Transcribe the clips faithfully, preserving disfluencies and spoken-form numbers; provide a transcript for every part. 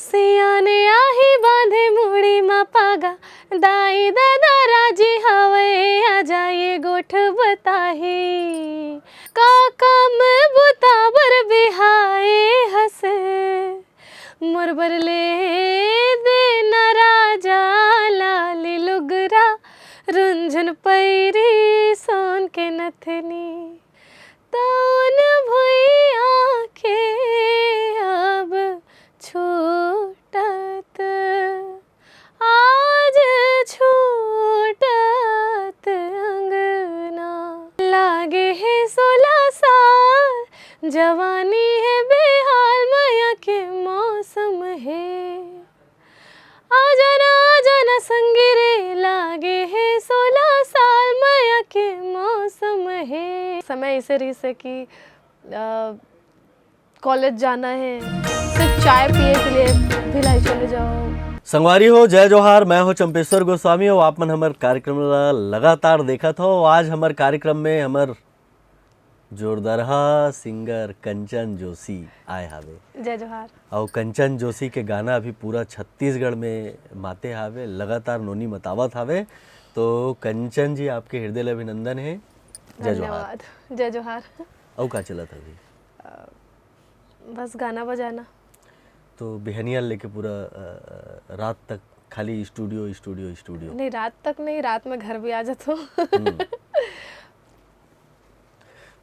सियाने आही बांधे मुड़ी म पागा, दाई ददा राजी हवय, आ जाए गोठ बताही। का काम बुता बर बिहाए हस, मोर बर ले देना राजा लाली लुगरा, रुंझुन पैरी सोन के नथनी। तौन भुइयां के अब छूटत, आज छूटत अंगना। लागे हे सोलह साल, जवानी हे बेहाल, मया के मौसम हे। आ जाना, आ जाना संगी रे, लागे हे सोलह साल, मया के मौसम हे। समय ऐसे रहिस हे कि, अ, कॉलेज जाना है, सिर्फ चाय पिए के लिए भिलाई चले जाओ। संगवारी हो, जय जोहार, मैं हो चंपेश्वर गोस्वामी, हो आप मन हमर कार्यक्रम ला लगातार देखत हो। आज हमर कार्यक्रम में हमर जोरदारहा सिंगर कंचन जोशी आए हावे। जय जोहार। अउ कंचन जोशी के गाना अभी पूरा छत्तीसगढ़ में माते हावे, लगातार नोनी मतावत हावे। तो कंचन जी, आपके हृदय ले अभिनंदन है। जय जोहार। धन्यवाद। जय जोहार। अउ का चलत अभी? अ, बस गाना बजाना। तो बिहनिया लेके पूरा, अ, अ, रात तक खाली स्टूडियो, स्टूडियो, स्टूडियो? नहीं, रात तक नहीं, रात में घर भी आ जाता हूँ। हम्म।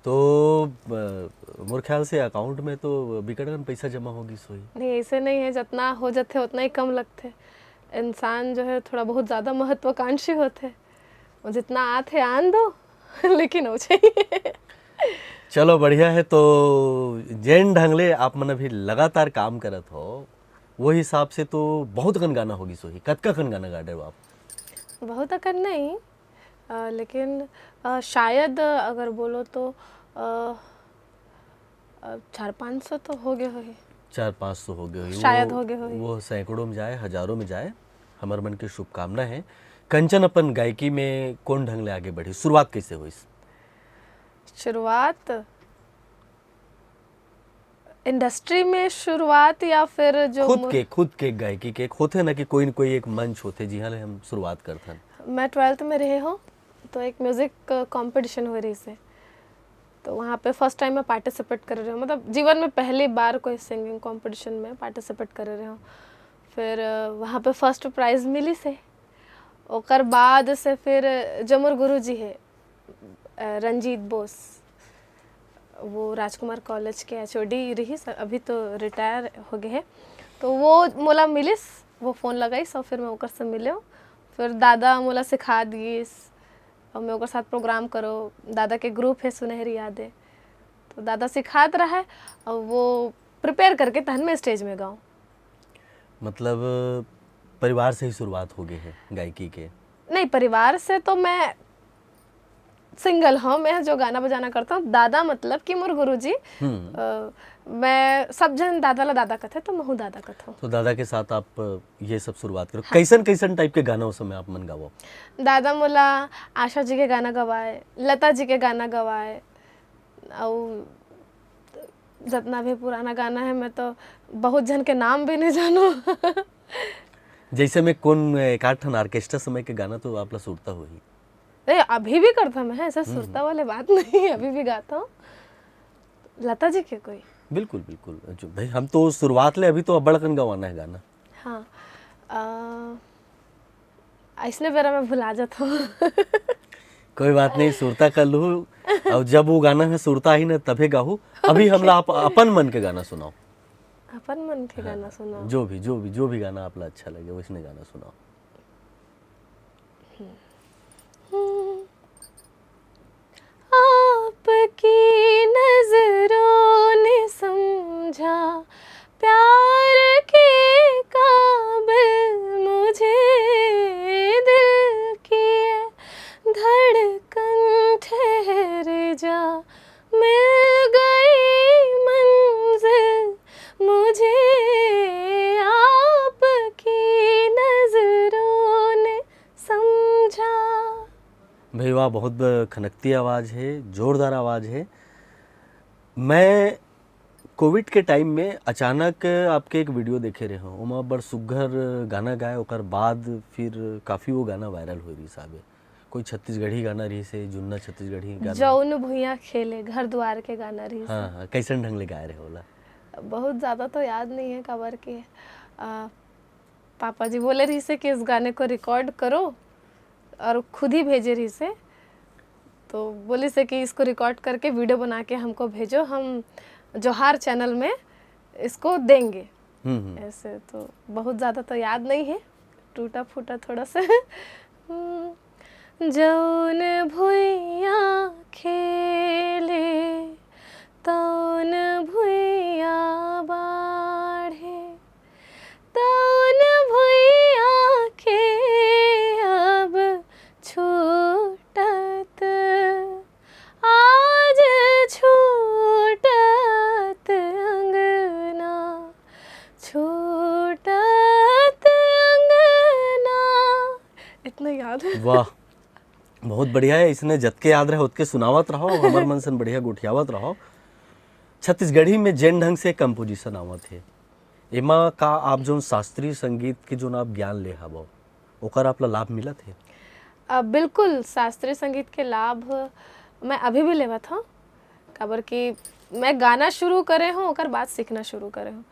तो, अ, मोर ख्याल से अकाउंट में तो बिकट कन पैसा जमा होगिस होही। नहीं, ऐसे नहीं है, जितना हो जाते उतना ही कम लगते। इंसान जो है थोड़ा बहुत ज़्यादा महत्वाकांक्षी होते। वो जितना आथे आन दो, लेकिन हो चाहिए। चलो, बढ़िया है। तो जेन ढंग ले आप मन अभी लगातार काम करत हो, वो हिसाब से तो बहुत अकन गाना होगिस होही। कतका अकन गाना गा डरे हो आप? बहुत अकन नहीं, अ, लेकिन, अ, शायद अगर बोलो तो, अ, अ, चार पाँच सौ तो हो गए होही। चार पाँच सौ हो गए होही। शायद वो, हो गए होही। वो सैकड़ों में जाए, हजारों में जाए, हमर मन के शुभकामना है। कंचन, अपन गायकी में कोन ढंग ले आगे बढ़ी? शुरुआत कैसे होइस? शुरुआत, इंडस्ट्री में शुरुआत या फिर जो खुद मु- के, खुद के गायकी के एक होथे ना कि कोई न कोई एक मंच होथे जिहाँ ले हम शुरुआत करथन। मैं ट्वेल्थ में रहे हूँ, तो एक म्यूजिक कॉम्पिटिशन हो रही से, तो वहाँ पे फर्स्ट टाइम मैं पार्टिसिपेट कर रही हूँ, मतलब जीवन में पहली बार कोई सिंगिंग कॉम्पिटिशन में पार्टिसिपेट कर रही हूँ। फिर, अ, वहाँ पे फर्स्ट प्राइज मिली से, ओकर बाद से फिर जो मोर गुरु जी है, अ, रंजीत बोस, वो राजकुमार कॉलेज के एचओडी रहिस, अभी तो रिटायर हो गए हैं। तो वो मोला मिलिस, वो फ़ोन लगाइस और फिर मैं ओकर से मिले। फिर दादा मोला सिखा दिस और मैं ओकर साथ प्रोग्राम करो। दादा के ग्रुप है सुनहरी यादें, तो दादा सिखात रहा है और वो प्रिपेयर करके तहन मैं स्टेज में गाऊँ। मतलब, परिवार से ही शुरुआत हो गई है गायकी के? नहीं, परिवार से तो मैं सिंगल हूँ, मैं जो गाना बजाना करता हूँ। दादा मतलब कि मोर गुरुजी, हम्म। अ, मैं सब जन दादा ला दादा कथे, तो महू दादा कथो। तो दादा के साथ आप ये सब शुरुआत करो। हाँ। कैसन, कैसन टाइप के गाना उस समय आप मन गावो? दादा मोला आशा जी के गाना गवाए, लता जी के गाना गवाए, अउ जितना भी पुराना गाना है, मैं तो बहुत जन के नाम भी नहीं जानू। जैसे में कोन एक आध ठन ऑर्केस्ट्रा समय के गाना तो आप ला सुरता होही? ए, अभी भी करता मैं, ऐसा हम्म, सुरता हम्म। वाले बात नहीं है, अभी भी गाता हूँ। लता जी के कोई? बिल्कुल, बिल्कुल। जो भाई, हम तो शुरुआत ले, अभी तो अब्बड़ अकन गवाना है गाना। हाँ। अ, अइसने बेरा मैं भुला जात हूँ। कोई बात नहीं, सुरता कर लू। और जब वो गाना है सुरता ही ना, तभे गाहू। अभी हमला आप अपन मन के गाना सुनाओ। अपन मन के हाँ, गाना सुनाओ। जो भी, जो भी, जो भी गाना आप ला अच्छा लगे, वैसने गाना सुनाओ। हम्म। आपकी नजरों ने समझा प्यार के काबिल मुझे, दिल की ये धड़कन ठहर जा, मिल गई मंजिल मुझे, आपकी नजरों ने समझा। भाई वाह, बहुत ब-, खनकती आवाज़ है, जोरदार आवाज़ है। मैं कोविड के टाइम में अचानक आपके एक वीडियो देखे रहे हो, ओमा बड़ सुग्घर गाना गाए, ओकर बाद फिर काफ़ी वो गाना वायरल होए रहिस हाबे। कोई छत्तीसगढ़ी गाना रहिस हे, जुन्ना छत्तीसगढ़ी गाना। जौन भुइयां खेले, घर दुआर के गाना रहिस हे। हाँ, हाँ, कैसन ढंग ले गाए रहे ओला? बहुत ज़्यादा तो याद नहीं है, काबर कि, अ, पापा जी बोले रहिस हे कि इस गाने को रिकॉर्ड करो और खुद ही भेजे रहिस हे। तो बोलिस हे कि इसको रिकॉर्ड करके वीडियो बना के हमको भेजो, हम जोहार चैनल में इसको देंगे। हम्म, हम्म। ऐसे तो बहुत ज़्यादा तो याद नहीं है, टूटा फूटा थोड़ा सा। हम्म, जौन भुइयां खेले, तौन भुइयां बाढ़े, तौन भुइयां के अब छूटत, आज छूटत अंगना, छूटत अंगना। इतना याद है। वाह, बहुत बढ़िया है। इसने जतके याद रहे, ओतके सुनावत रहो, हमर मन सन बढ़िया गोठियावत रहो। छत्तीसगढ़ी में जेन ढंग से कंपोजिशन आवत हे, एमा का आप जोन शास्त्रीय संगीत के जोन आप ज्ञान ले हवो, ओकर आप ला लाभ मिलत हे? अ, बिल्कुल, शास्त्रीय संगीत के लाभ मैं अभी भी लेवत हूँ, काबर कि मैं गाना शुरू करे हूँ, ओकर बाद सीखना शुरू करे हूँ।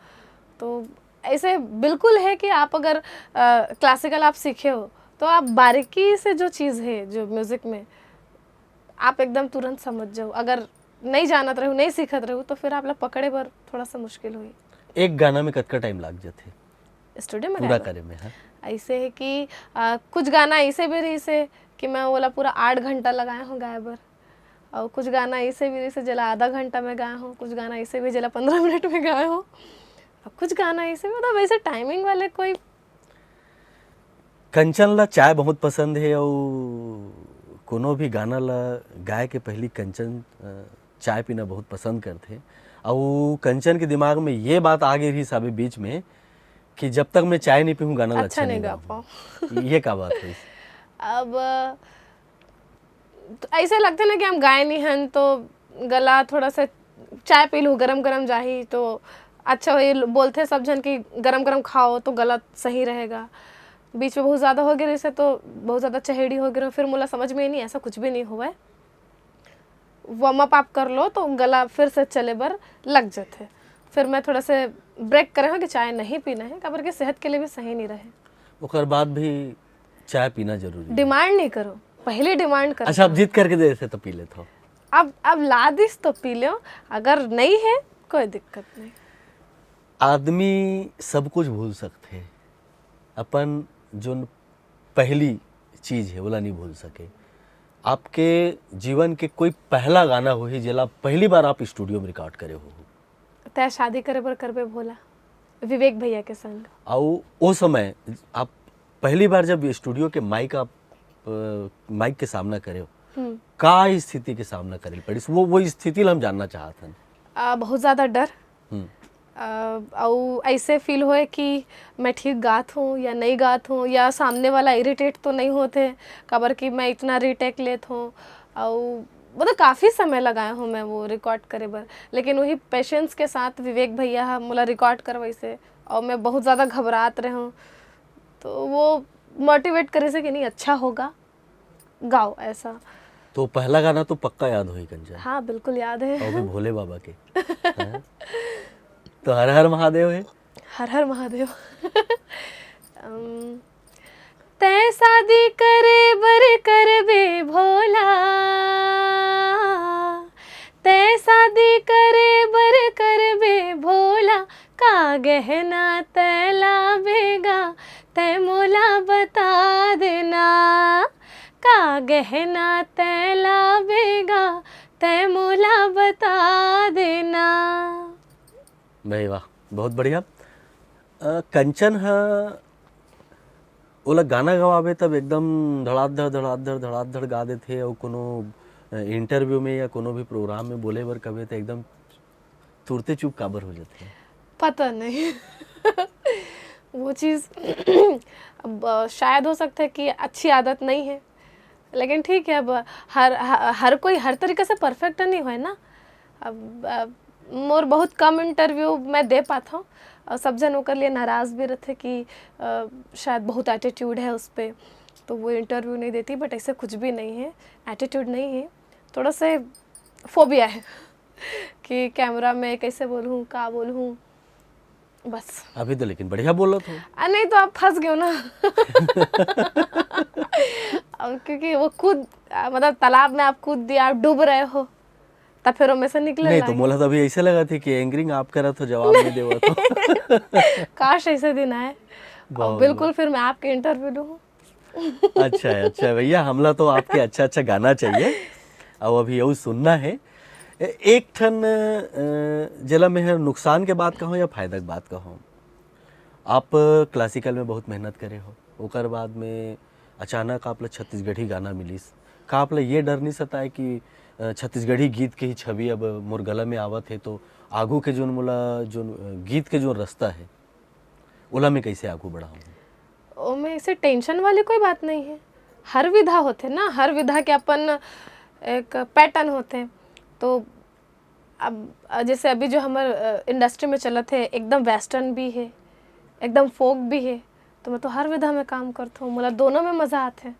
तो ऐसे बिल्कुल है कि आप अगर, अ, क्लासिकल आप सीखे हो, तो आप बारीकी से जो चीज़ है, जो म्यूज़िक में, आप एकदम तुरंत समझ जाओ। अगर नहीं जानत रहू, नहीं सीखत रहू, तो फिर आप ला पकड़े बर थोड़ा सा मुश्किल होई। एक गाना में कतका टाइम लाग जाथे स्टूडियो में पूरा गाए बर? करे में, हाँ। ऐसे है कि, आ, कुछ गाना ऐसे भी रहिस हे कि मैं ओला पूरा आठ घंटा लगाए हूँ गाए बर, और कुछ गाना ऐसे भी रहिस हे जेला आधा घंटा में गाए हूँ, कुछ गाना ऐसे भी जेला पंद्रह मिनट में गाए हूँ, और कुछ गाना ऐसे, मतलब, ऐसे टाइमिंग वाले कोई। कंचन ला चाय बहुत पसंद हे, अउ कोनो भी गाना ला गाए के पहली कंचन, अ, चाय पीना बहुत पसंद करथे। अउ कंचन के दिमाग में ये बात आ गई रहिस अभी बीच में कि जब तक मैं चाय नहीं पीऊँ, गाना ला अच्छा अच्छा नहीं नहीं गा गाऊँ। पाऊँ। ये का बात है? अब तो ऐसे लगथे ना कि हम गाए नहीं हन, तो गला थोड़ा सा, चाय पी लूँ, गरम गरम जाही तो अच्छा होही। बोलथे सब झन कि गरम गरम खाओ तो गला सही रहेगा। बीच में बहुत ज़्यादा हो गए रहिस हे, तो बहुत ज़्यादा चहेड़ी हो गए रहे, फिर मोला समझ में ही नहीं, ऐसा कुछ भी नहीं हुआ है। वार्म अप आप कर लो तो गला फिर से चले बर लग जाथे। फिर मैं थोड़ा से ब्रेक करे हूँ कि चाय नहीं पीना है, काबर कि सेहत के लिए भी सही नहीं रहे। ओकर बाद भी चाय पीना जरूरी है। डिमांड नहीं करो, पहले डिमांड करो। अच्छा, अब जिद करके दे देथे तो पी लेथो। अब, अब ला दिस तो पी लो, अगर नहीं है कोई दिक्कत नहीं। आदमी सब कुछ भूल सकथे, अपन जोन पहली चीज है ओला नहीं भूल सके। आपके जीवन के कोई पहला गाना होही जेला पहली बार आप स्टूडियो में रिकॉर्ड करे हो? तैं शादी करे बर करबे भोला, विवेक भैया के संग। अउ ओ समय आप पहली बार जब स्टूडियो के माइक आप, अ, माइक के सामना करे हो, हम्म। का स्थिति के सामना करे पड़िस? वो, वो स्थिति ला हम जानना चाहत हन। आ, बहुत ज्यादा डर। हम्म। अ, अउ ऐसे फील होए कि मैं ठीक गात हूँ या नहीं गात हूँ, या सामने वाला इरिटेट तो नहीं होते, काबर कि मैं इतना रीटेक लेत हूँ। अउ मतलब काफ़ी समय लगाए हूँ मैं वो रिकॉर्ड करे बर, लेकिन वही पेशेंस के साथ विवेक भैया ह मोला रिकॉर्ड करवाइसे, और मैं बहुत ज़्यादा घबरात रहे हूँ। तो वो मोटिवेट करे से कि नहीं, अच्छा होगा, गाओ, ऐसा। तो पहला गाना तो पक्का याद होही, कंचन। हाँ, बिल्कुल याद है। और भी भोले बाबा के। हाँ? तो हर हर महादेव है। हर हर महादेव। अम, तैं शादी करे बर करबे भोला, तैं शादी करे बर करबे भोला, का गहना तैं लाबे गा, तैं मोला बता देना, का गहना तैं लाबे गा, तैं मोला बता देना। भाई वाह, बहुत बढ़िया। अ, कंचन ह ओला गाना गवाबे तब एकदम धड़ाधड़, धड़ाधड़, धड़ाधड़ गा देथे, अउ कोनो, अ, इंटरव्यू में या कोनो भी प्रोग्राम में बोले बर कबे त एकदम तुरते चुप काबर हो जाथे? पता नहीं। वो चीज़ अब, अ, शायद हो सकता है कि अच्छी आदत नहीं है, लेकिन ठीक है, अब हर, ह-, हर कोई हर तरीके से परफेक्ट नहीं होए ना। अब, अब मोर बहुत कम इंटरव्यू मैं दे पाता हूँ, और सब जन ओकर लिए नाराज़ भी रहते कि अ, शायद बहुत एटीट्यूड है उस पर, तो वो इंटरव्यू नहीं देती। बट ऐसे कुछ भी नहीं है, एटीट्यूड नहीं है, थोड़ा सा फोबिया है कि कैमरा में कैसे बोलूँ, का बोलूँ, बस। अभी तो लेकिन बढ़िया बोलत हो। आ, नहीं तो आप फंस गए हो ना। अब क्योंकि वो कूद, आ, मतलब तालाब में आप कूद दिया, आप डूब रहे हो, तब फिर ओमे से निकले नहीं तो मोला तो अभी ऐसे लगा थी कि एंकरिंग आप करत हो, जवाब नहीं देवत हो। काश ऐसे दिन आए। बहुत बिल्कुल, फिर मैं आपके इंटरव्यू लूँ। अच्छा है, अच्छा है भैया, हमला तो आपके अच्छा अच्छा गाना चाहिए। अब अभी यही सुनना है। ए- एक ठन अ, जेला मैं नुकसान के बात कहूँ या फायदा के बात कहूँ, आप क्लासिकल में बहुत मेहनत करे हो, ओकर बाद में अचानक आप ला छत्तीसगढ़ी गाना मिलिस, का आप ला ये डर नहीं सताए कि अ, छत्तीसगढ़ी गीत के ही छवि अब मोर गला में आवत है, तो आगू के जोन मोला जोन अ, गीत के जोन रास्ता है, ओला मैं कैसे आगू बढ़ाऊँ? ओमे ऐसे टेंशन वाली कोई बात नहीं है। हर विधा होते ना, हर विधा के अपन एक पैटर्न होते। तो अब जैसे अभी जो हमर इंडस्ट्री में चलत है, एकदम वेस्टर्न भी है, एकदम फोक भी है, तो मैं तो हर विधा में काम करता हूँ, मोला दोनों में मज़ा आते हैं।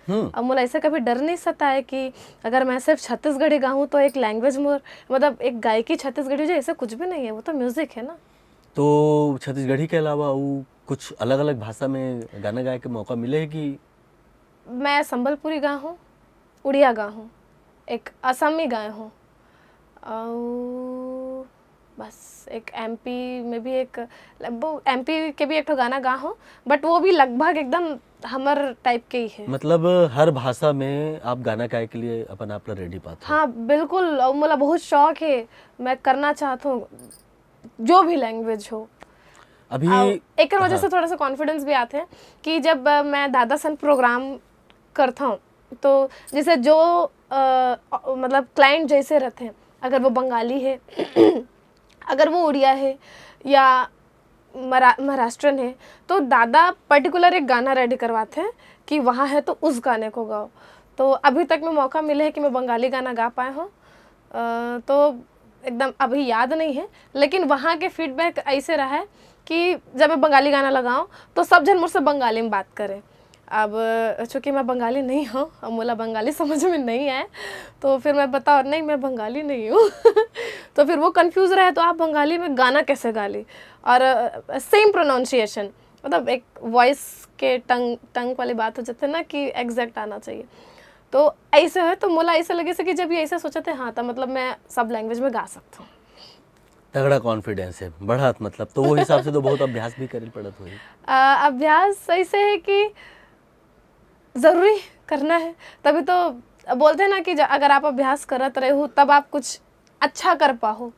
हम्म। अब मोला ऐसे कभी डर नहीं सताए कि अगर मैं सिर्फ छत्तीसगढ़ी गाऊँ तो एक लैंग्वेज मोर, मतलब एक गायकी छत्तीसगढ़ी हो जाए, ऐसा कुछ भी नहीं है, वो तो म्यूजिक है ना। तो छत्तीसगढ़ी के अलावा वो कुछ अलग अलग भाषा में गाना गाए के मौका मिले है कि? मैं संबलपुरी गा हूँ, उड़िया गा हूँ, एक असमी गाए हूँ, और बस एक एमपी में भी एक, वो एमपी के भी एक ठो गाना गा हूँ, बट वो भी लगभग एकदम हमर टाइप के ही है। मतलब हर भाषा में आप गाना गाए के लिए अपन आप ला रेडी पाते हो? हाँ बिल्कुल, और मोला बहुत शौक है, मैं करना चाहता हूँ जो भी लैंग्वेज हो। अभी और एकर वजह से हाँ। थोड़ा सा कॉन्फिडेंस भी आते हैं कि जब अ, मैं दादा सन प्रोग्राम करता हूँ, तो जैसे जो अ, अ, मतलब क्लाइंट जैसे रहते हैं, अगर वो बंगाली है, अगर वो उड़िया है, या मरा महाराष्ट्रन है, तो दादा पर्टिकुलर एक गाना रेडी करवाते हैं कि वहाँ है तो उस गाने को गाओ। तो अभी तक में मौका मिले है कि मैं बंगाली गाना गा पाए हूँ। अ, तो एकदम अभी याद नहीं है, लेकिन वहाँ के फीडबैक ऐसे रहा है कि जब मैं बंगाली गाना लगाऊँ तो सब जन मुझसे बंगाली में बात करें। अब चूँकि मैं बंगाली नहीं हूँ, अब मोला बंगाली समझ में नहीं आए, तो फिर मैं बताओ, नहीं, मैं बंगाली नहीं हूँ। तो फिर वो कंफ्यूज रहे, तो आप बंगाली में गाना कैसे गा ली? और सेम प्रोनाउंसिएशन, मतलब एक वॉइस के टंग टंग वाली बात हो जाती है ना कि एग्जैक्ट आना चाहिए। तो ऐसे है, तो मोला ऐसे लगे से कि जब ये ऐसे सोचते, हाँ, तो मतलब मैं सब लैंग्वेज में गा सकता हूँ। तगड़ा कॉन्फिडेंस है, बढ़त मतलब, तो वो हिसाब से तो बहुत अभ्यास भी करे पड़त होही। आ, अभ्यास ऐसे है कि ज़रूरी करना है, तभी तो बोलते हैं ना कि ज- अगर आप अभ्यास करत रहे हो तब आप कुछ अच्छा कर पाओ,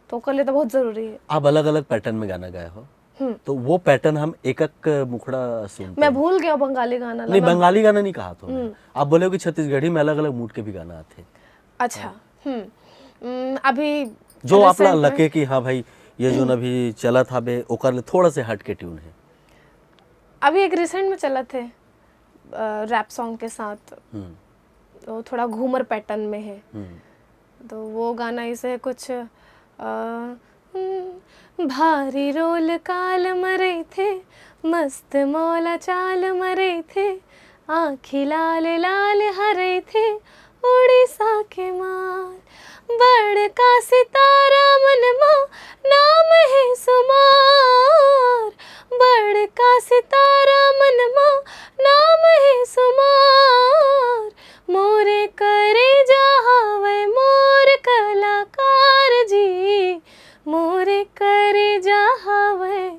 तो ओकर लिए तो बहुत ज़रूरी है। आप अलग अलग पैटर्न में गाना गाए हो, हम्म। तो वो पैटर्न हम एक एक मुखड़ा सुनते मैं हैं। भूल गया बंगाली गाना ला, नहीं, मैं- बंगाली गाना नहीं कहा तो मैं। हम्म। आप बोले हो कि छत्तीसगढ़ी में अलग अलग मूड के भी गाना आते हैं, अच्छा। हम्म। हम्म, अभी जो आप ला recent में- लगे कि हाँ भाई, ये जो अभी चला था बे, ओकर ले थोड़ा से हट के ट्यून है। अभी एक रिसेंट में चला थे रैप सॉन्ग के साथ, हम्म। वो थोड़ा घूमर पैटर्न में है। हम्म। तो वो गाना ऐसे है कुछ, अ, हम्म, भारी रोल काल मरई थे, मस्त मौला चाल मरई थे, आँखी लाल लाल हरई थे, उड़ीसा के माल। बड़का सितारा मन मा नाम है सुमार, बड़का सितारा मन मा नाम है सुमार। मोरे करेजा हावय मोर कलाकार जी, मोरे करेजा हावय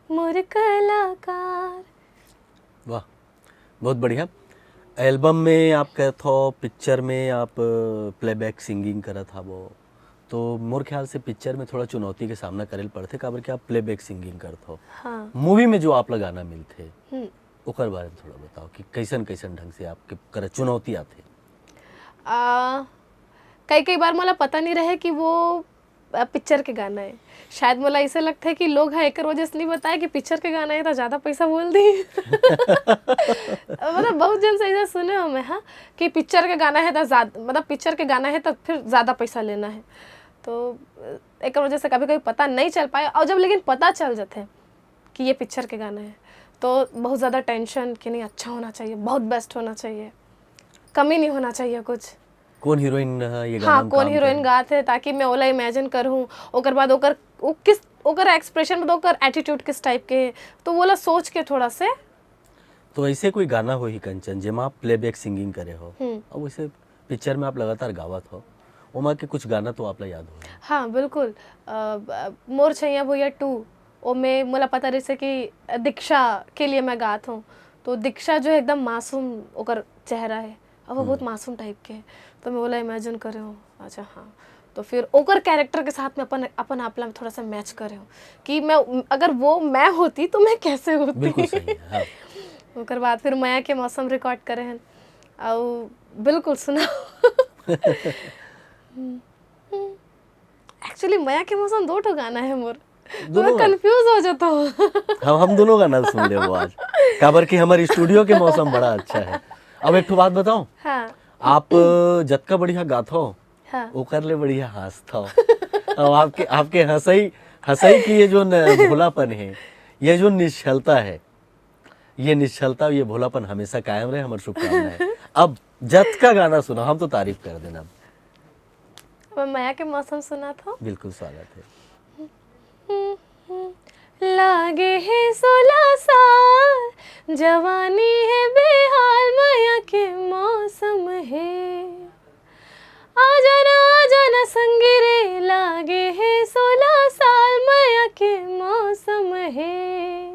मोर कलाकार। वाह, बहुत बढ़िया। एल्बम में आप कहत हो, पिक्चर में आप प्लेबैक सिंगिंग करत हवो, तो मोर ख्याल से पिक्चर में थोड़ा चुनौती के सामना करे ल पड़थे, काबर कि आप प्लेबैक सिंगिंग करत हो। हाँ। मूवी में जो आप ला गाना मिलथे, हम्म। ओकर बारे में थोड़ा बताओ कि कैसन कैसन ढंग से आपके कर चुनौती आथे। आ, कई कई बार मोला पता नहीं रहे कि वो अ, पिक्चर के गाना है। शायद मोला ऐसे लगता है कि लोग ह एकर वजह से नहीं बताए कि पिक्चर के गाना है तो ज़्यादा पैसा बोल दी। मतलब बहुत जन से ऐसा सुने हो मैं, हाँ, कि पिक्चर के गाना है तो ज़्यादा, मतलब पिक्चर के गाना है तो फिर ज़्यादा पैसा लेना है। तो अ, एकर वजह से कभी कभी पता नहीं चल पाए। और जब लेकिन पता चल जाते कि ये पिक्चर के गाना है, तो बहुत ज़्यादा टेंशन कि नहीं, अच्छा होना चाहिए, बहुत बेस्ट होना चाहिए, कमी नहीं होना चाहिए कुछ। कौन हीरोइन ह ये गाना हाँ, में कौन काम हीरोइन करे? गात है, ताकि मैं ओला इमेजिन करूँ। ओकर बाद ओकर वो किस, ओकर एक्सप्रेशन, मतलब ओकर एटीट्यूड किस टाइप के है, तो वोला सोच के थोड़ा से। तो ऐसे कोई गाना होही कंचन जेमा आप प्लेबैक सिंगिंग करे हो, हम्म। और वैसे पिक्चर में आप लगातार गावत हो, ओमा के कुछ गाना तो आप ला याद हो? हाँ, बिल्कुल। अ, ब- मोर छैया भुइया टू, ओमे मोला पता रहिसे कि दीक्षा के लिए मैं गात हूँ। तो दीक्षा जो है एकदम मासूम ओकर चेहरा है, और वो बहुत मासूम टाइप के है। तो मैं ओला इमेजिन करे हूँ। अच्छा, हाँ। तो फिर ओकर कैरेक्टर के साथ में अपन अपन आप ला थोड़ा सा मैच करे हूँ कि मैं, अगर वो मैं होती तो मैं कैसे होती। बिल्कुल सही है, हाँ। ओकर बाद फिर मया के मौसम रिकॉर्ड करे हैं। और बिल्कुल सुनाओ। एक्चुअली मया के मौसम दो ठो गाना है मोर। दोनों मैं कंफ्यूज हो जाता हूँ। हम हम दोनों गाना सुन लेबो आज, काबर कि हमारे स्टूडियो के मौसम बड़ा अच्छा है। अब एक ठो बात बताओ, हाँ। आप जतका बढ़िया गात हो, हाँ। ओकर ले बढ़िया हंसत हो। अब आपके आपके हंसई हंसई की ये जो न- भोलापन है, ये जो निश्छलता है, ये निश्छलता, ये भोलापन हमेशा कायम रहे, हमारी शुभकामना है। अब जतका गाना सुना, हम तो तारीफ कर देना। मैं मया के मौसम सुना था। बिल्कुल स्वागत है। लागे है सोलह साल, जवानी है बेहाल, मया के मौसम है। आ जाना, आ जाना संगी रे, लागे है सोलह साल, मया के मौसम है।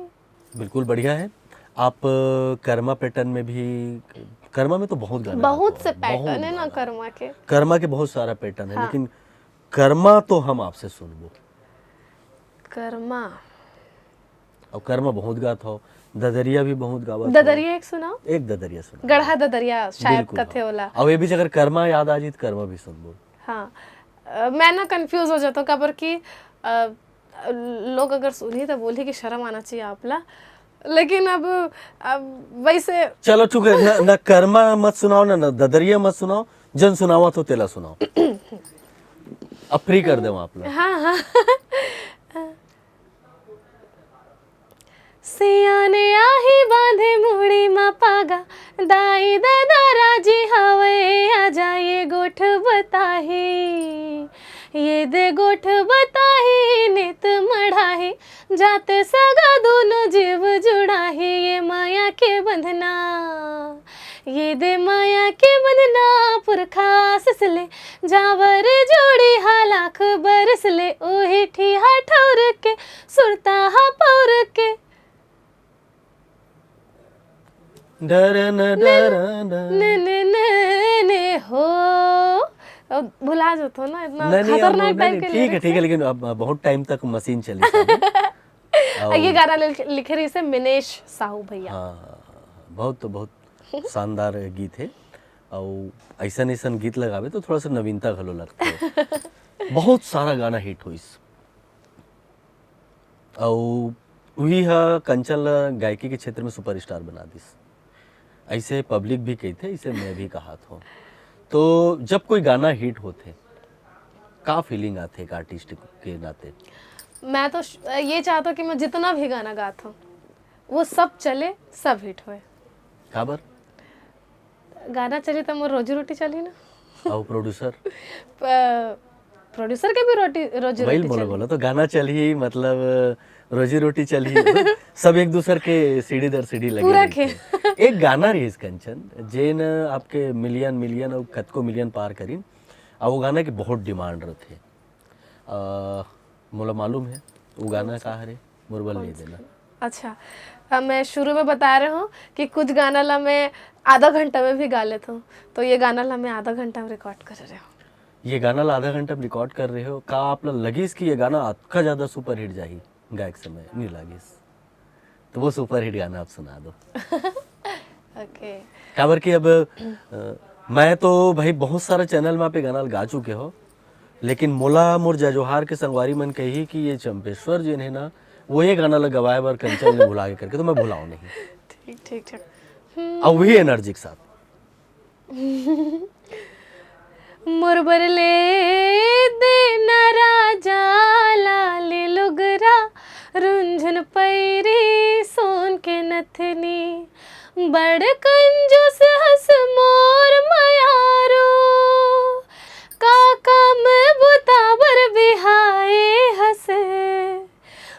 बिल्कुल बढ़िया है। आप अ, कर्मा पैटर्न में भी, कर्मा में तो बहुत गाना बहुत गाते से हो, बहुत पैटर्न है ना गाना। कर्मा के। कर्मा के बहुत सारा पैटर्न है, हाँ। लेकिन कर्मा तो हम आपसे सुनबो। कर्मा। और कर्मा बहुत गात हो, ददरिया भी बहुत गावत हो। ददरिया एक सुनाओ। एक ददरिया सुना। गढ़ा ददरिया शायद बिल्कुल, कथे हाँ। होला। और ये भी अगर कर्मा याद आ जाए तो कर्मा भी सुनबो। हाँ। अ, मैं ना कंफ्यूज हो जाता हूँ, काबर कि अ, लोग अगर सुनी तो बोली कि शर्म आना चाहिए आपला, लेकिन अब अब वैसे चलो ठीक है, ना, ना कर्मा मत सुनाओ, ना, ना ददरिया मत सुनाओ, जन सुनावा तो तेला सुनाओ। अब फ्री कर दे आप लोग। हाँ, हाँ। सियाने आही बांधे मुड़ी मा पागा, दाई ददा राजी हवे, आ जाइए गोठ बताही। ये दे गोठ बताही, नित मढ़ाही, जाते सगा दोनों जीव जुड़ाही। ये माया के बंधना, ये दे माया के बंधना, पुरखा आसस ले, जावर जोड़ी हा लाख बरस ले, ओही ठिहा ठौर के, सुरता हा पौर के। डर न डर न। न, न, न, न, हो। अब भुला जाता हूँ ना, इतना नहीं, नहीं, अब खतरनाक नहीं, टाइप नहीं, के ठीक है, lyrics ठीक है, है। लेकिन अब अब बहुत टाइम तक मशीन चली सर। और ये गाना लिख- लिखे रहिसे मिनेश साहू भैया। हाँ, बहुत तो बहुत शानदार गीत है। और ऐसन ऐसन गीत लगावे तो थोड़ा सा नवीनता घलो लगता है। बहुत सारा गाना हिट होइस, और वही हा कंचन ला गायकी के क्षेत्र में सुपरस्टार बना दिस। ऐसे पब्लिक भी कहते, ऐसे मैं भी कहा था। तो जब कोई गाना हिट होते, का फीलिंग आते एक आर्टिस्ट के नाते? मैं तो श- ये चाहता हूँ कि मैं जितना भी गाना गाता हूँ, वो सब चले, सब हिट होए। काबर? गाना चली तो मोर रोजी रोटी चली ना। और प्रोड्यूसर? प्रोड्यूसर के भी रोटी, रोजी वही रोटी बोलो चली। बोलो, तो गाना चली, मतलब रोजी रोटी चली, सब एक दूसर के सीढ़ी दर सीढ़ी लगे पूरा रहिथे। एक गाना रहिस कंचन, जेन आपके मिलियन मिलियन और कतको मिलियन पार करिन, और वो गाना के बहुत डिमांड रहिथे। अ, मोला मालूम है वो गाना का हरे, मोर बल नहीं देना। अच्छा, अब मैं शुरू में बता रहा हूँ कि कुछ गाना ला मैं आधा घंटा में भी गा लेता हूँ, तो ये गाना ला मैं आधा घंटा में रिकॉर्ड कर रहा हूँ। ये गाना ला आधा घंटा में रिकॉर्ड कर रहे हो, का आप ला लगिस कि ये गाना आपका ज्यादा सुपरहिट जाही? गायक समय नहीं लागिस, तो वो सुपरहिट गाना आप सुना दो। ओके। काबर कि अब अ, मैं तो भाई बहुत सारा चैनल में आप ये गाना गा चुके हो, लेकिन मोला मोर जजोहार के संगवारी मन कही कि ये चंपेश्वर जी ने ना, वो ये गाना ला गवाए बर कंचन ने भुला के करके, तो मैं भुलाओ नहीं। ठीक, ठीक, ठीक। अब वही एनर्जी के साथ। मोर बर ले देना राजा लाली लुगरा, रुंझुन पैरी सोन के नथनी। बड़ कंजूस हस मोर मयारू, का काम बुता बर बिहाए हस।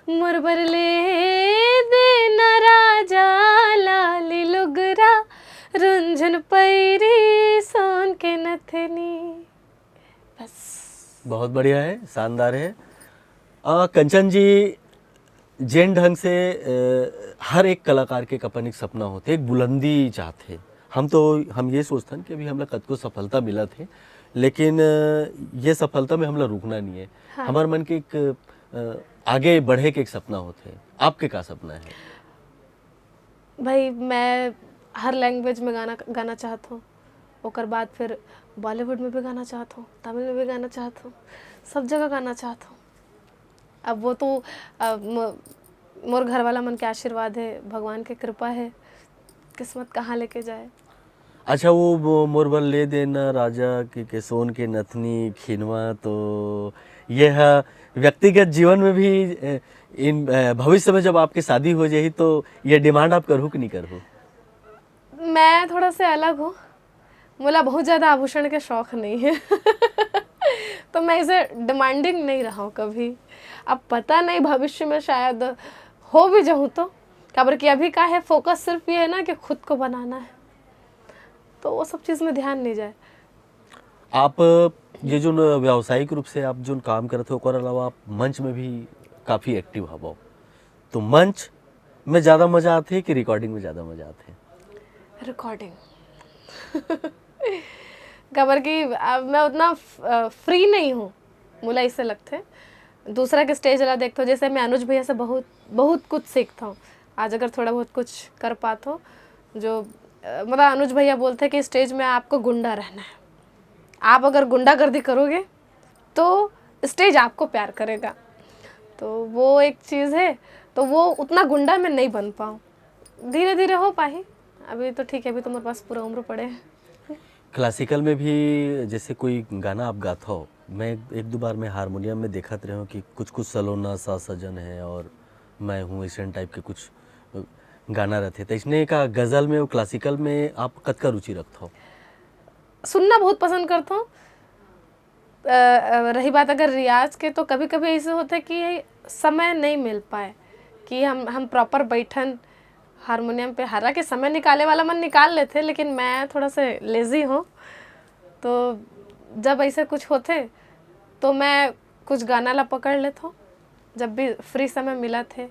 मोर बर ले देना राजा लाली लुगरा, रुंझुन पैरी सोन के नथनी। बस। बहुत बढ़िया है, शानदार है। अ, कंचन जी, जेन ढंग से, अ, हर एक कलाकार के एक अपन एक सपना होथे, एक बुलंदी चाहथे। हम तो, हम ये सोचथन कि अभी हमला कतको सफलता मिलत हे, लेकिन, अ, ये सफलता में हमला रुकना नहीं है। हाँ। हमार मन के एक, अ, आगे बढ़े के एक सपना होथे। आपके का सपना है? भाई, मैं हर लैंग्वेज में गाना, गाना चाहत हूँ। ओकर बाद फिर बॉलीवुड में भी गाना चाहत हूँ, तमिल में भी गाना चाहत हूँ, सब जगह गाना चाहत हूँ। अब वो तो, अब म-, मोर घर वाला मन के आशीर्वाद है, भगवान के कृपा है, किस्मत कहाँ लेके जाए। अच्छा, वो, वो मोर बर ले देना राजा के, के सोन के नथनी खिनवा, तो ये है व्यक्तिगत जीवन में भी, ए, इन, ए, भविष्य में जब आपकी शादी हो जाही, तो ये डिमांड आप करहू कि नहीं करहू? मैं थोड़ा से अलग हूँ, मोला बहुत ज़्यादा आभूषण के शौक नहीं है। तो मैं इसे डिमांडिंग नहीं रहा हूँ कभी। अब पता नहीं, भविष्य में शायद हो भी जाऊँ तो, काबर कि अभी का है, फोकस सिर्फ ये है ना कि खुद को बनाना है, तो वो सब चीज़ में ध्यान नहीं जाए। आप ये जो न व्यावसायिक रूप से आप जो काम करत हो, ओकर अलावा आप मंच में भी काफ़ी एक्टिव हवो, तो मंच में ज़्यादा मज़ा आथे कि रिकॉर्डिंग में ज़्यादा मज़ा आथे? रिकॉर्डिंग। काबर कि अब मैं उतना फ-, अ, फ्री नहीं हूँ, मोला ऐसे लगथे। दूसरा के स्टेज ला देखथो, जैसे मैं अनुज भैया से बहुत, बहुत कुछ सीखता हूँ। आज अगर थोड़ा बहुत कुछ कर पात हो, जो, अ, मतलब, अनुज भैया बोलते हैं कि स्टेज में आपको गुंडा रहना है, आप अगर गुंडागर्दी करोगे तो स्टेज आपको प्यार करेगा। तो वो एक चीज़ है, तो वो उतना गुंडा मैं नहीं बन पाऊँ, धीरे धीरे हो पाही। अभी तो ठीक है, अभी तो मेरे पास पूरा उम्र पड़े है। क्लासिकल में भी जैसे कोई गाना आप गात हो, मैं एक दो बार मैं हारमोनियम में देखत रहे हूँ कि कुछ कुछ सलोना सा सजन है और मैं हूँ, ऐसे टाइप के कुछ गाना रहते। तो इसने का गज़ल में और क्लासिकल में आप कतका रुचि रखत हो? सुनना बहुत पसंद करता हूँ। अ, अ, रही बात अगर रियाज के, तो कभी-कभी ऐसे होता है कि समय नहीं मिल पाए कि हम, हम प्रॉपर बैठन हारमोनियम पे। हालांकि समय निकाले वाला मन निकाल लेथे, लेकिन मैं थोड़ा से लेजी हूँ, तो जब ऐसे कुछ होथे, तो मैं कुछ गाना ला पकड़ लेथों। जब भी फ्री समय मिलत हे,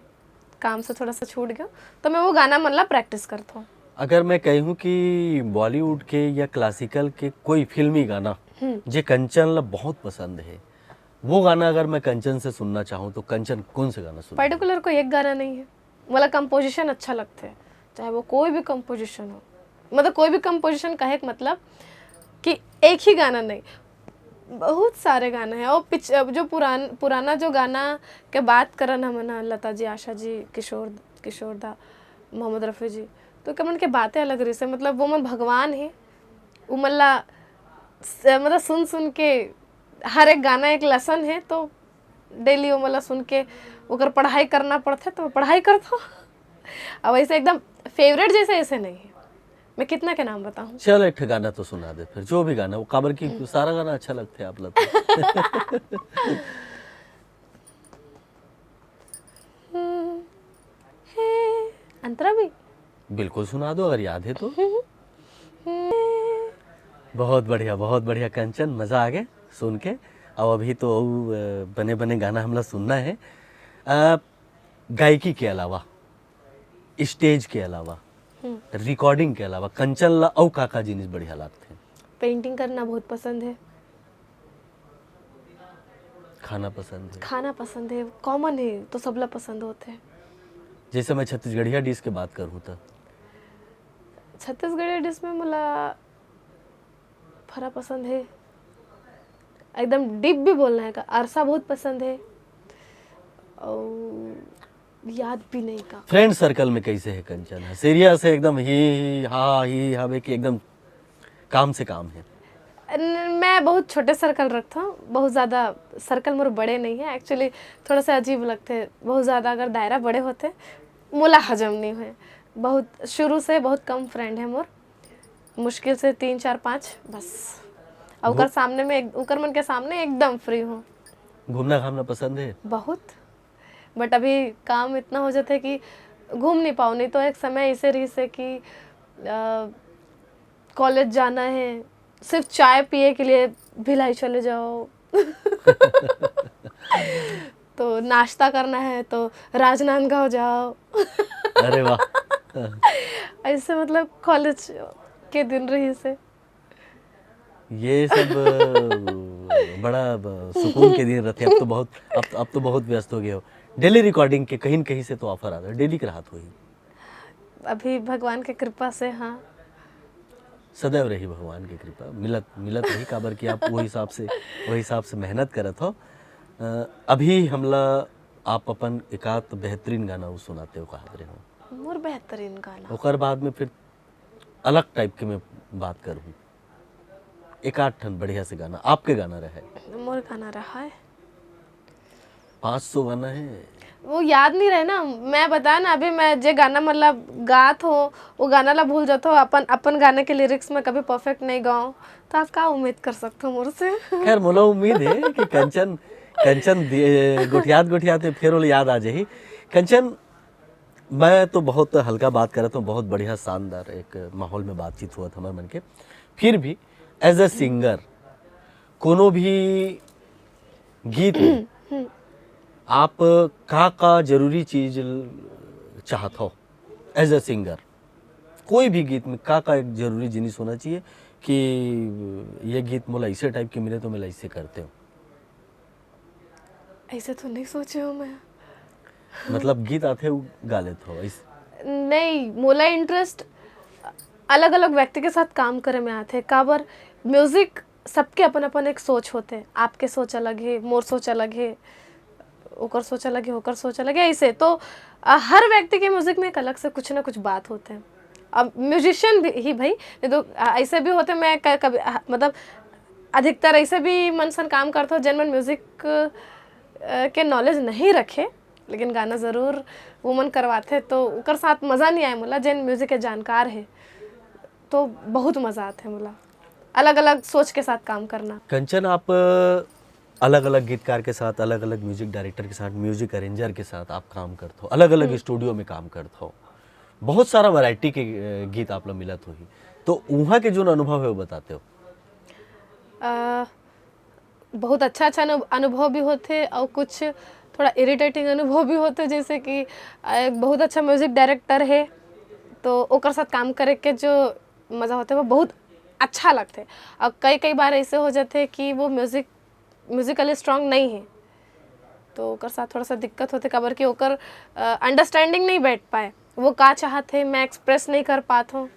काम से थोड़ा सा छूट गयो, तो मैं वो गाना मन ला प्रैक्टिस करथों। अगर मैं कहूँ कि बॉलीवुड के या क्लासिकल के कोई फिल्मी गाना, हम्म। जे कंचन ला बहुत पसंद है, वो गाना अगर मैं कंचन से सुनना चाहूँ, तो कंचन कौन से गाना सुनूँ? पर्टिकुलर कोई एक गाना नहीं है, मोला कंपोजिशन अच्छा लगथे, चाहे वो कोई भी कंपोजिशन हो, मतलब, कोई भी कंपोजिशन कहे के मतलब कि एक ही गाना नहीं, बहुत सारे गाना है। और पिछ-, अब जो पुरान-, पुराना जो गाना के बात करन हमन ह, लता जी, आशा जी, किशोर, किशोर दा, मोहम्मद रफ़ी जी, तो ओमन के बातें अलग रहिसे, मतलब, वो मन भगवान हे, वो मन ला स-, मतलब, सुन सुन के हर एक गाना एक लेसन हे, तो डेली वो मन ला सुन के ओकर पढ़ाई करना पड़थे, तो पढ़ाई करथों। अब ऐसे एकदम फेवरेट जैसे ऐसे नहीं है। मैं कितना के नाम बताऊं? चल, एक ठे गाना तो सुना दे फिर, जो भी गाना, वो काबर की हम्म। सारा गाना अच्छा लगथे आप ला तो। हम्म, हे, अंतरा भी? बिल्कुल सुना दो, अगर याद है तो। हम्म। बहुत बढ़िया, बहुत बढ़िया कंचन, मजा आ गए सुन के। अब अभी तो अउ, अ, बने बने गाना हमला सुनना है। अ, गायकी के अलावा, स्टेज के अलावा, हम्म। रिकॉर्डिंग के अलावा कंचन ला अउ का का जिनिस बढ़िया लागथे? पेंटिंग करना बहुत पसंद है। खाना पसंद है? खाना पसंद है, कॉमन है, तो सबला पसंद होथे। जैसे मैं छत्तीसगढ़िया डिश के बात करूँ तो? छत्तीसगढ़िया डिश में मोला फरा पसंद है, एकदम डीप भी बोलना है का, अरसा बहुत पसंद है, और याद भी नहीं का। फ्रेंड सर्कल में कैसे है कंचन? है सीरियस है एकदम, ही, ही, हा, ही, हवे कि एकदम काम से काम है? न-, मैं बहुत छोटे सर्कल रखथों, बहुत ज़्यादा सर्कल मोर बड़े नहीं है। एक्चुअली थोड़ा सा अजीब लगथे, बहुत ज़्यादा अगर दायरा बड़े होते, मोला हजम नहीं होए। बहुत शुरू से बहुत कम फ्रेंड है मोर, मुश्किल से तीन, चार, पाँच, बस। और ओकर वो सामने में एक, ओकर मन के सामने एकदम फ्री हूँ। घूमना घामना पसंद है? बहुत, बट अभी काम इतना हो जाता है कि घूम नहीं पाओ। नहीं तो एक समय ऐसे रही से कि कॉलेज जाना है, सिर्फ चाय पिए के लिए भिलाई चले जाओ। तो नाश्ता करना है तो राजनांदगांव जाओ। अरे वाह। ऐसे मतलब कॉलेज के दिन रही से। ये सब बड़ा सुकून के दिन रहते। अब तो बहुत, अब, अब तो बहुत व्यस्त हो गए हो। डेली रिकॉर्डिंग के कहीं न कहीं से तो ऑफर आता है, डेली के रहत होही। अभी भगवान के कृपा से, हाँ। सदैव रही भगवान की कृपा, मिलत, मिलत रही, काबर कि आप वो हिसाब से, वो हिसाब से मेहनत करत हो। अ, अभी हमला आप अपन एकात बेहतरीन गाना उ सुनाते हो, कहा रहे हो। मोर बेहतरीन गाना। ओकर बाद में फिर अलग टाइप के मैं बात करूँ। एकात ठन बढ़िया से गाना, आपके गाना रहे। मोर गाना रहा है। पाँच सौ गाना है। वो याद नहीं रहे ना, मैं बताया ना, अभी मैं जे गाना मतलब गात हो, वो गाना ला भूल जात हो। अपन, अपन गाने के लिरिक्स में कभी परफेक्ट नहीं गाओ, तो आप का उम्मीद कर सकते हो मोर से? खैर, मोला उम्मीद है कि कंचन, कंचन दि-, गोठियात गोठियात फिर ओला याद आ जाही। कंचन, मैं तो बहुत हल्का बात करत हूँ, बहुत बढ़िया, शानदार एक माहौल में बातचीत हुआ था हमारे मन के। फिर भी एज अ सिंगर कोनो भी गीत में आप का का जरूरी चीज चाहत हो एज अ सिंगर? कोई भी गीत में का का एक जरूरी जिनिस होना चाहिए कि ये गीत मोला ऐसे टाइप के मिले तो मैं ऐसे करते हो? ऐसे तो नहीं सोचे हो मैं। मतलब गीत आथे उ गा लेत हो, ऐस- नहीं, मोला इंटरेस्ट अलग-अलग व्यक्ति के साथ काम करे में आथे। काबर, म्यूजिक सबके अपन-अपन एक सोच होथे। आपके सोच अलग हे, मोर सोच अलग हे, ओकर सोच अलग हे, ओकर सोच अलग हे, ऐसे। तो, अ, हर व्यक्ति के म्यूजिक में एक अलग से कुछ ना कुछ बात होथे। अब म्यूजिशियन भी, ही भाई, नहीं तो, अ, ऐसे भी होथे, मैं क-, कभी, अ, मतलब, अधिकतर ऐसे भी मन सन काम करथो, जेन मन म्यूजिक, अ, के नॉलेज नहीं रखे, लेकिन गाना जरूर वो मन करवाथे, तो ओकर साथ मजा नहीं आए मोला, जेन म्यूजिक के जानकार हे, तो बहुत मजा आथे मोला अलग-अलग सोच के साथ काम करना। कंचन, आप अलग-अलग गीतकार के साथ, अलग-अलग म्यूजिक डायरेक्टर के साथ, म्यूजिक अरेंजर के साथ आप काम करत हो, अलग-अलग हम्म। स्टूडियो में काम करत हो, बहुत सारा वैरायटी के, अ, गीत आप ला मिलत होही, तो उहाँ के जोन अनुभव है वो बताते हो? अ, बहुत अच्छा-अच्छा अनु-, अनुभव भी होथे और कुछ थोड़ा इरिटेटिंग अनुभव भी होथे, जैसे कि, अ, एक बहुत अच्छा म्यूजिक डायरेक्टर है, तो ओकर साथ काम करे के जो मजा होथे, वो बहुत अच्छा लगथे। और कई-कई बार ऐसे हो जाथे कि वो म्यूजिक, म्यूजिकली स्ट्रांग नहीं है, तो ओकर साथ थोड़ा सा दिक्कत होथे, काबर कि ओकर, अ, अंडरस्टैंडिंग नहीं बैठ पाए, वो का चाहत है, मैं एक्सप्रेस नहीं कर पात हूँ।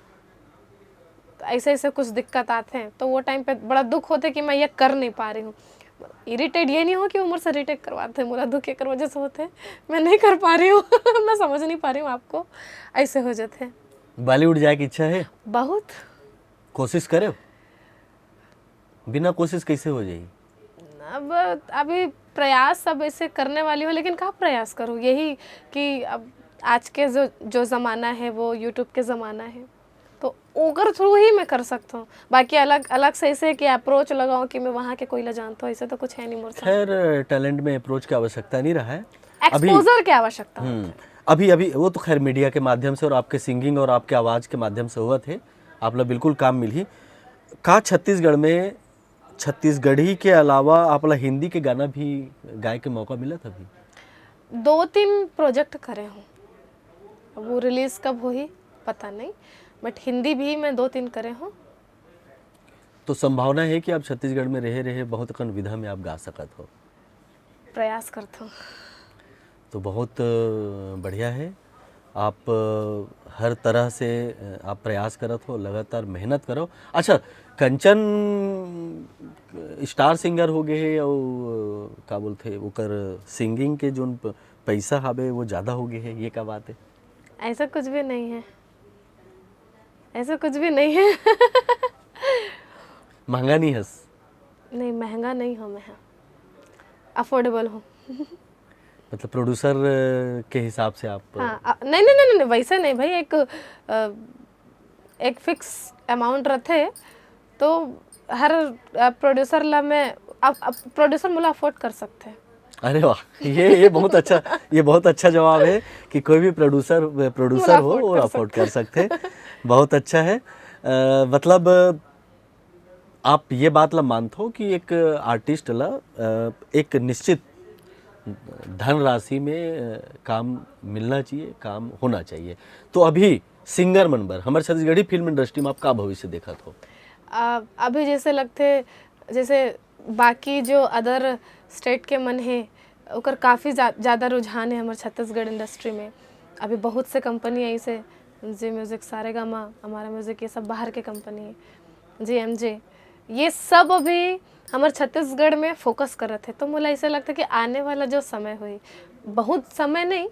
तो ऐसे, ऐसे कुछ दिक्कत आथे, तो वो टाइम पे बड़ा दुख होथे कि मैं ये कर नहीं पा रही हूँ। इरिटेट ये नहीं हो कि उम्र से रिटेक करवाते हैं, मोला दुख एकर वजह से होथे, मैं नहीं कर पा रही हूँ। मैं समझ नहीं पा रही हूँ आपको, ऐसे हो जाथे। बॉलीवुड जाए की इच्छा है? बहुत। कोशिश करे? बिना कोशिश कैसे हो जाई? अब अभी प्रयास सब ऐसे करने वाली हूँ, लेकिन का प्रयास करूँ? यही कि अब आज के जो, जो ज़माना है, वो YouTube के ज़माना है, तो ओकर थ्रू ही मैं कर सकता हूँ। बाकी अलग, अलग से ऐसे कि अप्रोच लगाऊँ कि मैं वहाँ के कोई ला जानता हूँ, ऐसे तो कुछ है नहीं मोर साथ। खैर, टैलेंट में अप्रोच की आवश्यकता नहीं रहा है। अभी एक्सपोजर की आवश्यकता हम्म, होती है। अभी, अभी वो तो खैर मीडिया के माध्यम से और आपके सिंगिंग और आपके आवाज़ के माध्यम से हुआ थे, आप ला बिल्कुल काम मिलही। का छत्तीसगढ़ में, छत्तीसगढ़ी के अलावा आप ला हिंदी के गाना भी गाए के मौका मिलत अभी? दो तीन प्रोजेक्ट करे हूँ, अब वो रिलीज कब होही पता नहीं, बट हिंदी भी मैं दो तीन करे हूँ। तो संभावना है कि आप छत्तीसगढ़ में रहे, रहे बहुत अकन विधा में आप गा सकत हो। प्रयास करत हूँ। तो बहुत, अ, बढ़िया है। आप, अ, हर तरह से, अ, आप प्रयास करत हो, लगातार मेहनत करो। अच्छा, कंचन स्टार सिंगर हो गए हे, और, अ, का बोलथे, ओकर सिंगिंग के जोन प-, पैसा हावे, वो ज़्यादा हो गए हे, ये का बात है? ऐसा कुछ भी नहीं है, ऐसा कुछ भी नहीं है। महंगा नहीं हस? नहीं, महंगा नहीं हूँ मैं, हाँ, अफोर्डेबल हूँ। मतलब प्रोड्यूसर के हिसाब से आप? हाँ, अ, नहीं, नहीं, नहीं, नहीं, वैसे नहीं भाई, एक अ, एक फिक्स अमाउंट रथे, तो हर प्रोड्यूसर ला मैं, अब प्रोड्यूसर मोला अफोर्ड कर सकथे। अरे वाह, ये ये बहुत अच्छा, ये बहुत अच्छा जवाब है कि कोई भी प्रोड्यूसर प्रोड्यूसर हो अफोर्ड वो कर अफोर्ड कर सकते हैं। बहुत अच्छा है। अ, मतलब आप ये बात ला मानते हो कि एक आर्टिस्ट ला अ, एक निश्चित धनराशि में अ, काम मिलना चाहिए, काम होना चाहिए। तो अभी सिंगर मन बर हमर छत्तीसगढ़ी फिल्म इंडस्ट्री में आप का भविष्य देखत हो? आ, अभी जैसे लगथे, जैसे बाकी जो अदर स्टेट के मन हे, ओकर काफ़ी जा, ज़्यादा रुझान है हमर छत्तीसगढ़ इंडस्ट्री में। अभी बहुत से कंपनी आई से, जी म्यूज़िक, सारेगामा, हमारा म्यूज़िक, ये सब बाहर के कंपनी है, जी एम जे, ये सब अभी हमर छत्तीसगढ़ में फोकस करत है। तो मोला ऐसे लगता है कि आने वाला जो समय होई, बहुत समय नहीं,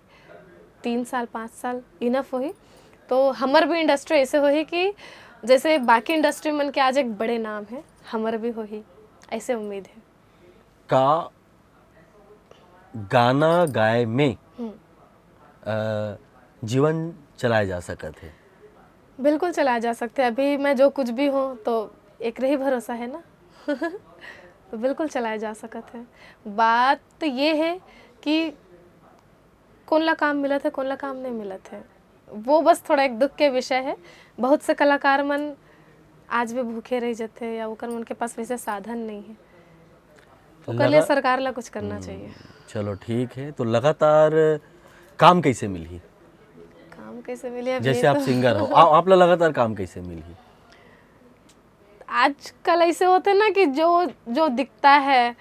तीन साल पाँच साल इनफ होही, तो हमर भी इंडस्ट्री ऐसे होही कि जैसे बाकी इंडस्ट्री मन के आज एक बड़े नाम है, हमर भी होही, ऐसे उम्मीद है। का गाना गाए में हम्म। अ, जीवन चलाए जा सकत है? बिल्कुल चलाए जा सकते हैं। अभी मैं जो कुछ भी हूँ तो एक ही भरोसा है ना। तो बिल्कुल चलाए जा सकत है। बात तो ये है कि कौन ला काम मिलत है, कौन ला काम नहीं मिलत है, वो बस थोड़ा एक दुख के विषय है। बहुत से कलाकार मन आज भी भूखे रह जाते हैं या ओकर मन के पास वैसे साधन नहीं है। ओकर लिए लगा- सरकार ला कुछ करना चाहिए। चलो ठीक है, तो लगातार काम कैसे मिलही? काम कैसे मिले, अब जैसे ये आप तो सिंगर हो, आ, आप ला लगातार काम कैसे मिलही? आजकल ऐसे होते ना कि जो जो दिखता है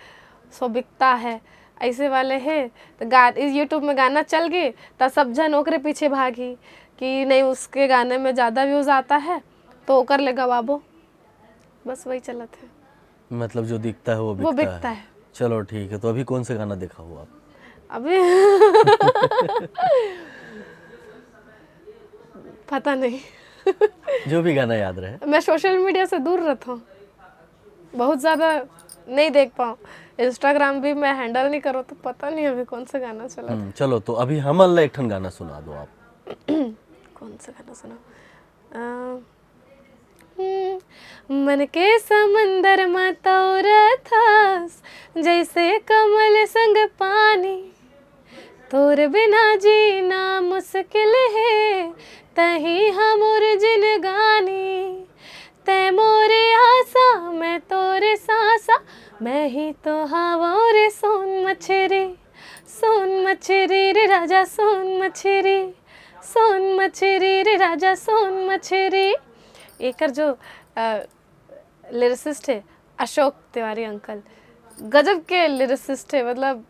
सो बिकता है, ऐसे वाले हैं। तो गा यूट्यूब में गाना चल गए तो सब जन ओकरे पीछे भागी कि नहीं, उसके गाने में ज़्यादा व्यूज़ आता है तो ओकर ले गवाबो, बस वही चलत है। मतलब जो दिखता है वो वो बिकता बिकता है। है। चलो ठीक है, तो अभी कौन से गाना देखा हो आप? अभी पता नहीं। जो भी गाना याद रहे। मैं सोशल मीडिया से दूर रहता हूँ, बहुत ज़्यादा नहीं देख पाऊँ। इंस्टाग्राम भी मैं हैंडल नहीं करूँ, तो पता नहीं अभी कौन सा गाना चला। हम्म, चलो तो अभी हमन ला एक ठन गाना सुना दो आप। कौन सा गाना सुना? अ, हम्म, मन के समंदर म तौरत हस, जैसे कमल संग पानी। तोर बिना जीना मुश्किल है, तही हमर जिनगानी। तै मोरे आसा, मैं तोरे सासा, मैं ही तो हवो रे सोन मछरी। सोन मछरी रे राजा, सोन मछरी, सोन मछरी रे राजा, सोन मछरी। एकर जो लिरिसिस्ट है अशोक तिवारी अंकल, गजब के लिरिसिस्ट है। मतलब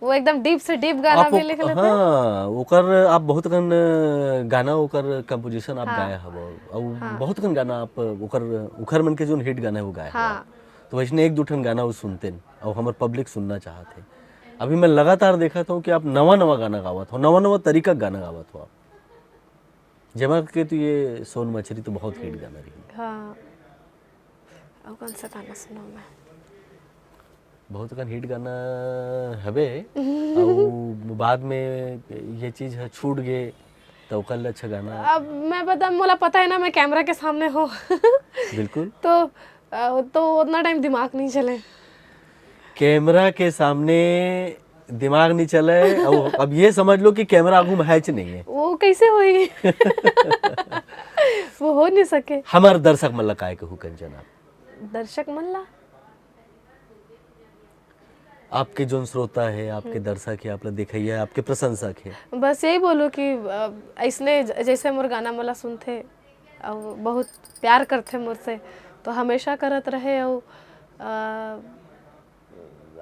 वो एकदम डीप से डीप गाना आप भी ओक- लिख लेते। हाँ, ओकर आप बहुत कन गाना, ओकर कंपोजिशन आप हाँ। गाए हवो, और हाँ। बहुत कन गाना आप ओकर, ओकर मन के जोन हिट गाना है वो गाए हवो। हाँ। तो वैसने एक दू ठन गाना वो सुनते हैं और हमर पब्लिक सुनना चाहत है। अभी मैं लगातार देखत हूँ कि आप नवा नवा गाना गावत हो, नवा नवा तरीका के गाना गावत हो आप, जेमा के तो ये सोन मछरी तो बहुत हिट गाना रही। हाँ। अब कौन सा गाना सुनाऊँ मैं? बहुत कन हिट गाना हवे, और बाद में ये चीज ह छूट गे, तो ओकर ले अच्छा गाना। अब मैं बता, मोला पता है ना, मैं कैमरा के सामने हूँ। बिल्कुल। तो अ, तो उतना टाइम दिमाग नहीं चले। कैमरा के सामने दिमाग नहीं चले, और अब ये समझ लो कि कैमरा आगू में हैच नहीं है। वो कैसे होई? वो हो नहीं सके। हमार दर्शक मन ला काय कहू कंचन आप? दर्शक मन ला आपके जोन श्रोता है, आपके दर्शक है, आप ला देखैया है, आपके प्रशंसक है, बस यही बोलूँ कि अ, ऐसने ज- जैसे मोर गाना मोला सुनथे और बहुत प्यार करथे मोर से, तो हमेशा करत रहे। और अ,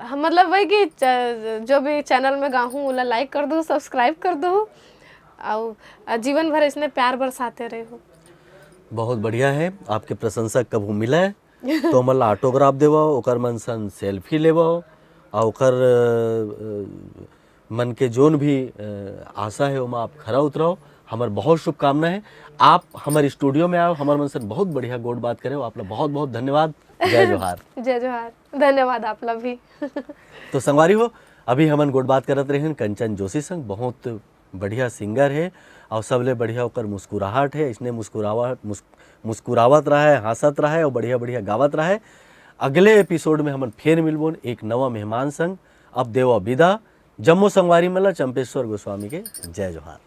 हम, मतलब वही कि च- जो भी चैनल में गाहूँ, ओला लाइक कर दू, सब्सक्राइब कर दू, और अ, जीवन भर इसने प्यार बरसाते रहे हो। बहुत बढ़िया है। आपके प्रशंसक कभू मिले तो हमन ला ऑटोग्राफ देवो, ओकर मन सन सेल्फी लेवो, और ओकर अ, मन के जोन भी अ, आशा है, ओमा आप खरा उतरो, हमर बहुत शुभकामना है। आप हमर स्टूडियो में आए हो, हमर मन से बहुत बढ़िया गोठ बात करे हो, आप ला बहुत बहुत धन्यवाद। जय जोहार। जय जोहार, धन्यवाद आप ला भी। तो संगवारी हो, अभी हमन गोठ बात करत रहेन कंचन जोशी संग, बहुत बढ़िया सिंगर है और सबले बढ़िया ओकर मुस्कुराहट है। इसने मुस्कुराहट मुस, मुस्कुरावत रहे, हंसत रहे और बढ़िया बढ़िया गावत रहे। अगले एपिसोड में हमन फेर मिलबोन एक नवा मेहमान संग। अब देवा विदा। जम्मो संगवारी मन ला चंपेश्वर गोस्वामी के जय जोहार।